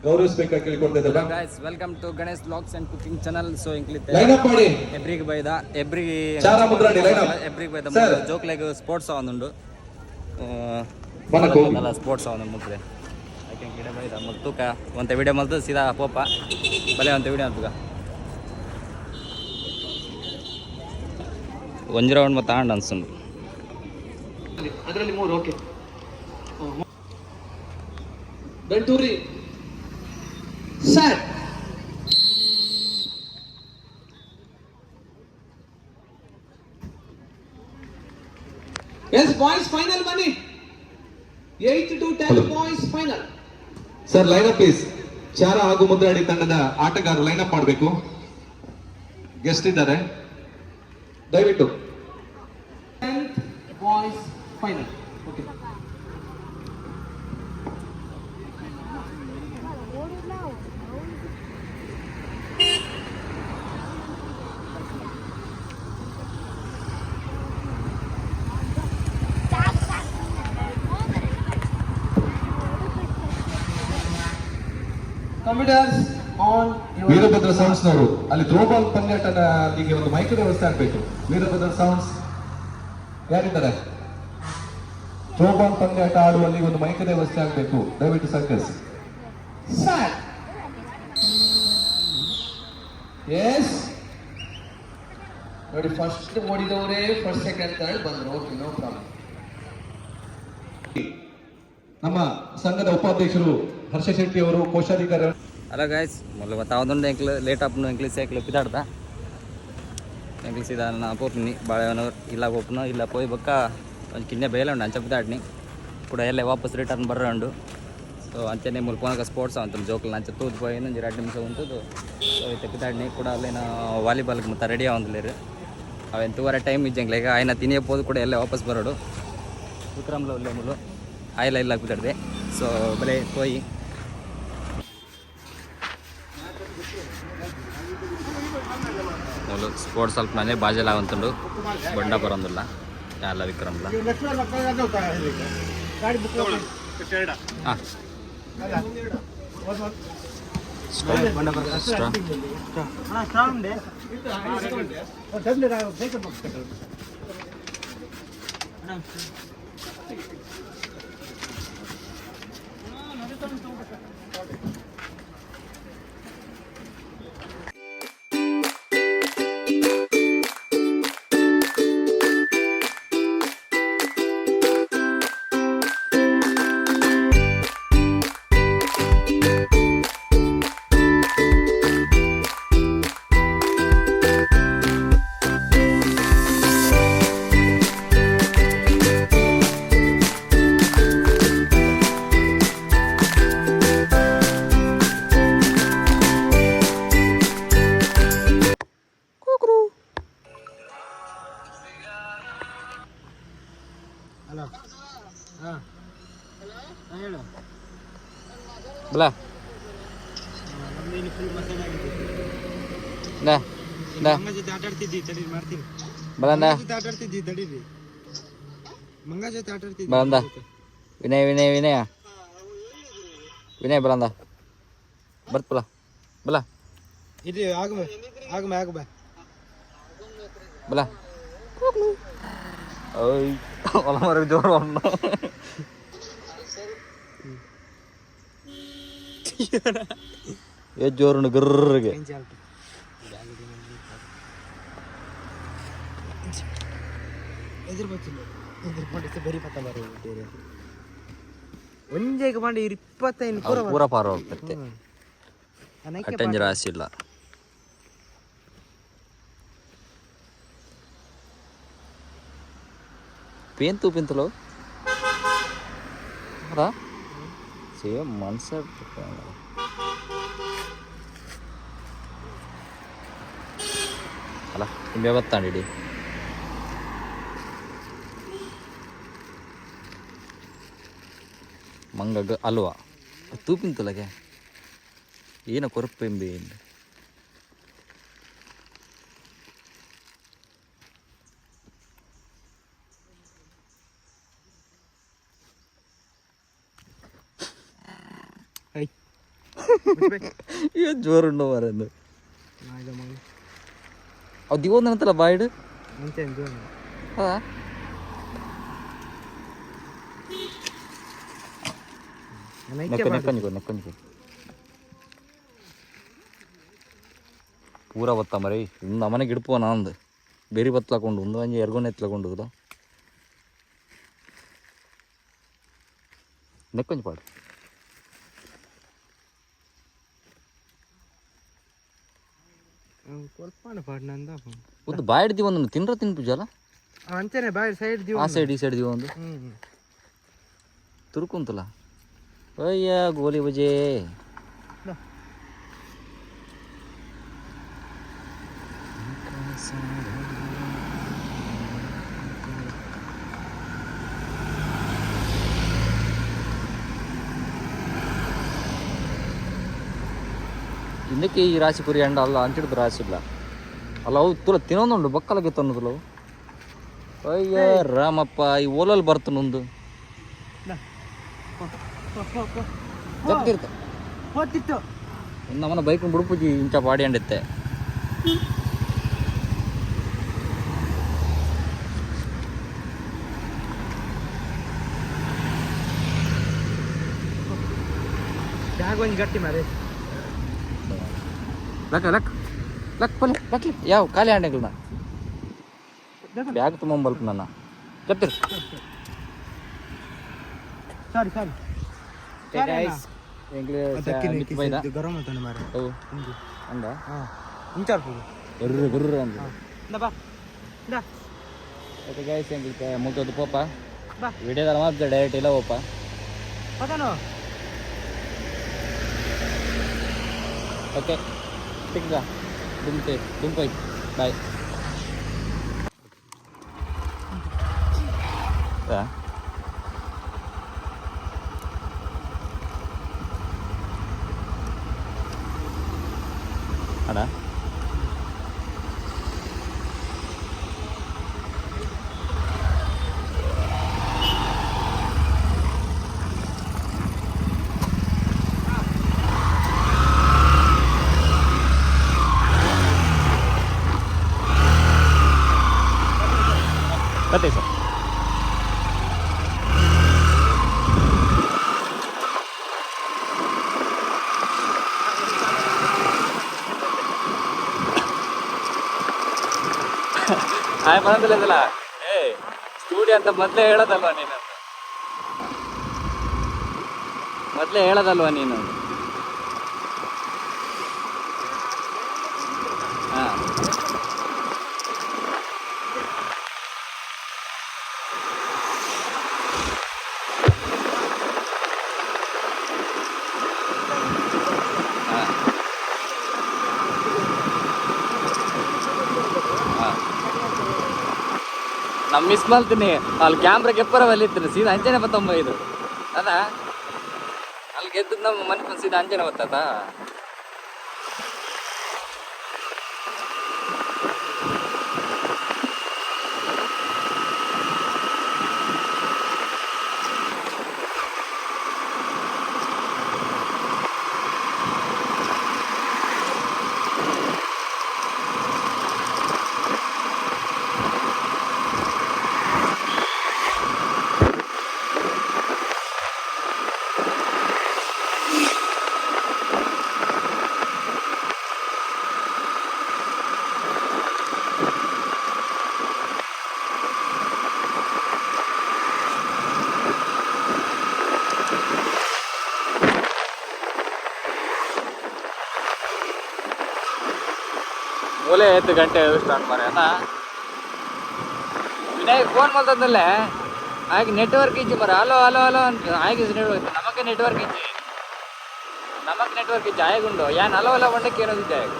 ಗೌರವಿಸಬೇಕಾಗಿ ಕೇಳಿಕೊಳ್ತಾ ಇದ್ದೇವೆ. Guys, welcome to Ganesh vlogs and cooking channel. So ಎಂಕ್ಲಿತ್ತೆ line up ಮಾಡಿ. ಎಬ್ರಿಗೆ ಬೈದ ಎಬ್ರಿಗೆ. ಚಾರ Mudradi, line up. ಎಬ್ರಿಗೆ ಬೈದ. Sir. ಜೋಕ್ಲೆಗ್ ಸ್ಪೋರ್ಟ್ಸ್ ಆವೊಂದುಂಡು. ಬನಕು. ಸ್ಪೋರ್ಟ್ಸ್ ಆವೊಂದು ಮುಟ್ರೆ ಐಕೆ ಗಿಡ ಬೈದ ಮುಲ್ ತೂಕ ಒಂತೆ ವಿಡಿಯೋ ಮಲ್ತು ಸೀದಾ ಪೋಪ ಬಲೆ ಒಂತೆ ವಿಡಿಯೋ ತೂಕ. ಒಂಜಿ ರೌಂಡ್ ಮತ್ತೆ ಆಂಡ್ ಅನ್ಸುಂಡು. ಅದರಲ್ಲಿ ಮೂರು. ಓಕೆ, ಬೆಂಟೂರಿ sir. S boys final ಬನ್ನಿ. 8 to 10. Hello. Boys final. Sir, line up please. Chara ಹಾಗೂ ಮುದ್ರಾಡಿ ತಂಡದ ಆಟಗಾರರು ಲೈನ್ ಅಪ್ ಮಾಡಬೇಕು. ಗೆಸ್ಟ್ ಇದ್ದಾರೆ, ದಯವಿಟ್ಟು. 10th boys final, okay. Computers on. Veerabhadra sounds ನವರು ಅಲ್ಲಿ ಥ್ರೋಬಾಲ್ ಪಂದ್ಯಾಟದ ಅಲ್ಲಿಗೆ ಒಂದು ಮೈಕ್ ವ್ಯವಸ್ಥೆ ಆಗಬೇಕು. ವೀರಭದ್ರ ಸೌಂಡ್ಸ್ ಯಾರಿದ್ದಾರೆ? ಥ್ರೋಬಾಲ್ ಪಂದ್ಯಾಟ ಆಡುವಲ್ಲಿ ಒಂದು ಮೈಕ್ ವ್ಯವಸ್ಥೆ ಆಗಬೇಕು, ದಯವಿಟ್ಟು ಸಹಕರಿಸಿ. ಸರ್, ಎಸ್, ನೋಡಿ, ಫಸ್ಟ್ ಓಡಿದವರೇ ಫಸ್ಟ್, ಸೆಕೆಂಡ್, ಥರ್ಡ್ ಬಂದ್ರು. Okay, no problem. ನಮ್ಮ ಸಂಘದ ಉಪಾಧ್ಯಕ್ಷರು ಹರ್ಷ ಶೆಟ್ಟಿ ಅವರು, ಕೋಶಾಧಿಕಾರಿ. ಹಲೋ ಗಾಯ್ಸ್, ಮೊದಲು ಗೊತ್ತಾವೊಂದುಂಡು. ಎಂಕ್ಲು ಲೇಟ್ ಆಪುಂಡು. ಎಂಕ್ಲು ಸೇಕ್ಲು ಪಿದಾಡ್ದ. ಎಂಕ್ಲು ಸೀದಾ ನಾ ಪೋಪಿನಿ ಬಾಳೆಹೊನ್ನೂರು. ಇಲ್ಲ ಪೋಪುನು ಇಲ್ಲ ಪೋಯಿ ಬೊಕ್ಕ ಒಂಜಿ ಕಿನ್ನೆ ಬೇಲೆ ಉಂಡು, ಅಂಚ ಪಿದಾಡ್ನಿ. ಕೂಡ ಎಲ್ಲೆ ವಾಪಸ್ ರಿಟರ್ನ್ ಬರ್ರ ಉಂಡು. ಸೊ ಅಂಚನೆ ಮುಲ್ಪ ಪೋನಗ ಸ್ಪೋರ್ಟ್ಸ್ ಅಂತು ಜೋಕುಲು ಅಂಚ ತೂದು ಪೋಯಿನ ಒಂಜಿ 2 ನಿಮಿಷ ಉಂತುದು. ಸೊ ಇತ್ತೆ ಪಿದಾಡ್ನಿ. ಕೂಡ ಅಲ್ಲೇನ ವಾಲಿಬಾಲ್ಗೆ ಮತ್ತೆ ರೆಡಿ ಆವೊಂದುಲ್ಲೆರ್. ಅವೆನ್ ತೂವರೆ ಟೈಮ್ ಇಜ್ಜಂಗ್ಲೆಗ್ ಆಯ್ನ ತಿನಿಯ ಪೋದು ಕೂಡ ಎಲ್ಲೆ ವಾಪಸ್ ಬರೋಡು. ವಿಕ್ರಮ್ಲ ಉಲ್ಲೆ ಮುಲು ಆಯ್ಲ ಇಲ್ಲ ಪಿದಾಡ್ದೆ. ಸೊ ಬಲೆ ಪೋಯಿ. ಮೂಲು ಸ್ಪೋರ್ಟ್ಸ್ ಅಲ್ಪ ಮನೆ ಬಾಜೆಲ ಆವಂತುಂಡು. ಬೊಂಡ ಬರೋಂದುಲ್ಲ ಯಾಲ ವಿಕ್ರಮ್ಲ. ಹಾಂ, ಸ್ಟ್ರಾ. ಬಲ ನಾ ನಾ ಮಂಗ ಜೊತೆ ಆಟ ಆಡ್ತಿದ್ದಿ, ತಡೀರಿ ಮಾಡ್ತೀನಿ. ಬಲಂದ. ಜೊತೆ ಆಟ ಆಡ್ತಿದ್ದಿ, ತಡೀರಿ. ಮಂಗ ಜೊತೆ ಆಟ ಆಡ್ತಿದ್ದಿ. ಬಲಂದ ವಿನಯ್, ವಿನಯ್, ವಿನಯ, ವಿನಯ್, ಬಲಂದ ಬರ್ತ್ ಬಲ ಬಲ. ಇದು ಆಗಮ ಆಗಮ ಆಗಮ. ಬಲ. ಓಯ್, ಒಲ ಮರ ಜೋರು ಅಣ್ಣ. ಏ ಜೋರುಂಡು ಗುರ್ರಿಗೆ. ಎದುರು ಬಚ್ಚಿಲ್ಲ, ಎದುರು ಪಂಡಿತ ಬರಿ ಪತ್ತ ಬರ ಬೇರೆ ಒಂಜೆಗೆ ಪಂಡ ಇರು 25 ಪೂರ. ಪೂರ ಪಾರ ಹೋಗ್ತೈತೆ. ಅಟ್ಟಂಜಿ ರಾಶಿ ಇಲ್ಲ. ಪೇಂತು ಪಿಂತಲು ಹೌದಾ? ಸೇಮ್ ಮನ್ಸ. ಅಲ್ಲ, ನಿಂಬೆ ಬತ್ತಾಂಡಿ. ಮಂಗಗ್ ಅಲ್ವಾ ತೂಪಿಂತಲಗೆ ಏನ ಕೊರಪೆಂಬೆ. I. ಏನು ಜೋರುಂಡು ಮಾರಂದು. ಅವು ದಿವೊಂದನಂತಲ್ಲ ಬಾಯ್ಡ್. ಹಾ, ನೆಕ್ಕ ನೆಕ್ಕಂಜಿಕೊ ನೆಕ್ಕಂಜಿಕೊ ಪೂರ ಬತ್ತ ಮರಿ. ಇಂದು ಅಮನೆ ಗಿಡ್ಪುವ ನಾಂದು ಬೇರಿ ಬತ್ತಲಕೊಂಡು ಒಂದು ಅಂಜಿ ಎರ್ಗೊನೆ ಎತ್ತಲಕೊಂಡು ಹೋದ. ನೆಕ್ಕೊಂಜಿ ಪಾಡು. ಕೊಲ್ಪಾಣ ಪಾಡ್ನಂದ. ಒಂದು ಬಾಯ್ಡ್ ಒಂದು ತಿನ್ರ ತಿನ್ಪುಜಲ್ಲ. ಅಂಚನೆ ಬಾಯ್ ಸೈಡ್ ದಿವ. ಆ ಸೈಡ್ ಈ ಸೈಡ್ ಒಂದು ತುರುಕುಂತಲ್ಲ. ಅಯ್ಯ ಗೋಲಿ ಬಜೆ. ಇಂದಕ್ಕೆ ಈ ರಾಶಿ ಪುರಿ ಅಂಡ ಅಲ್ಲ ಅಂಚಿಡ್ದು ರಾಶಿ ಇಲ್ಲ ಅಲ್ಲ. ಅವು ತುಲ ತಿನ್ನೊಂದುಂಡು ಬಕ್ಕಲಗೆ ತನ್ನೋದಿಲ್ಲ ಅವು. ಅಯ್ಯ ರಾಮಪ್ಪ, ಈ ಓಲಲ್ಲಿ ಬರ್ತನೊಂದು ಜಪ್ತಿರ್ತ. ಹೋತಿತ್ತು. ನಮ್ಮನ್ನ ಬೈಕ್ ಬುಡುಪುಜಿ ಇಂಚ ಪಾಡಿ ಅಂಡಿತ್ತೆ. ಬ್ಯಾಗ್ ಒಂಜಿ ಗಟ್ಟಿ ಮಾರೆ. ಲಕ್ ಲಕ್ ಲಕ್ ಪಲ್ಲೆ ಲಕ್ಲಿ ಯಾವ ಖಾಲಿ ಅಂಡೆಗಳನ್ನ ಬ್ಯಾಗ್ ತುಂಬ ಬಲ್ಪ ನನ್ನ ಜಪ್ತಿರ್. ಸಾರಿ ಸಾರಿ. ಎಂಗ್ಲಿ ಗರಂ ಆತನ ಮಾರೆ. ಅವು ಅಂಡ. ಹಾ, ಇಂಚಾರ್ಪುಡು. ಗುರ್ರು ಗುರ್ರು ಅಂದ. ಇಂದ ಬಾ ಇಂದ. ಓಕೆ ಗೈಸ್, ಎಂಗ್ಲಿ ಮುಗ್ದದ್ದು ಪೋಪ. ಬಾ. ವಿಡಿಯೋದಲ್ಲಿ ಮಾತ್ರ ಡೈರೆಕ್ಟ್ ಇಲ್ಲ ಪೋಪ. ಪದನು. ಓಕೆ, ಸಿಕ್ಕ ದುಮ್ತೆ ದುಂಪೈ ಬಾಯ್. ಅಡ ಬತ್ತೆ ಸರ್. ಆಯ್ ಬಂದಿಲ್ಲ. ಏ ಸ್ಟುಡಿಯೋ ಅಂತ ಮೊದಲೇ ಹೇಳೋದಲ್ವಾ ನೀನು? ಮೊದಲೇ ಹೇಳೋದಲ್ವಾ ನೀನು? ಹಾಂ. ಹಾಂ ಹಾಂ, ನಮ್ಮ ಮಿಸ್ ಮಾಡ್ತೀನಿ. ಅಲ್ಲಿ ಕ್ಯಾಮ್ರಾ ಕೆಪ್ಪರ ಇತ್ತು, ಸೀದಾ ಅಂಚನೆ ಬತ್ತಂಬ ಇದು ಅದ. ಅಲ್ಲಿ ಗೆದ್ದು ನಮ್ಮ ಮನೆ ಸೀದಾ ಅಂಚನೆ ಬತ್ತಾತ. ಮೂಲೆ ಐದು ಗಂಟೆ ಸ್ಟಾರ್ಟ್ ಮಾರೆ ಅಣ್ಣ. ವಿನಾಯಕ್ ಫೋನ್ ಮಾಡ್ತಂದಲ್ಲೇ ಆಗ ನೆಟ್ವರ್ಕ್ ಇಜ್ಜಿ ಮರ. ಹಲೋ ಹಲೋ ಹಲೋ ಅಂತ ಆಗಿ ನೆಟ್ವರ್ಕ್ ನಮಕ್ಕೆ ನೆಟ್ವರ್ಕ್ ಇಜ್ಜಿ, ನಮಕ್ ನೆಟ್ವರ್ಕ್ ಇಜ್ಜಿ ಆಯಗುಂಡು. ಯಾನ್ ಹಲೋ ಹಲೋ ಬಂಡಕ್ಕೆ ಏನೋದಿದ್ದೆ ಆಗ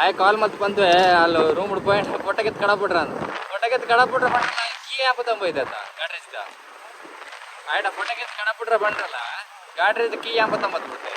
ಆಯ್ ಕಾಲ್ ಮತ್ತೆ ಬಂದ್ವೆ. ಅಲ್ಲಿ ರೂಮ್ ಪಾಯಿಂಟ್ ಫೋಟೋಗೆತ್ ಕಡಬಿಟ್ರ ಅಂತ ಫೋಟೋಗೆತ್ ಕಡಬಿಟ್ರೆ ಬಂಡ್ರಲ್ಲ ಕೀ ಹಾಪದಂಬ ಇದೆ ಆತ ಗಾಡ್ರೇಜ್ದ. ಆಯ್ತಾ, ಫೋಟೋಗೆತ್ ಕಡಬಿಟ್ರೆ ಬಂಡ್ರಲ್ಲ ಗಾಡ್ರೇಜ್ ಕೀ ಹಾಪತ್ತಂಬತ್ತು ಬಿಟ್ಟೆ.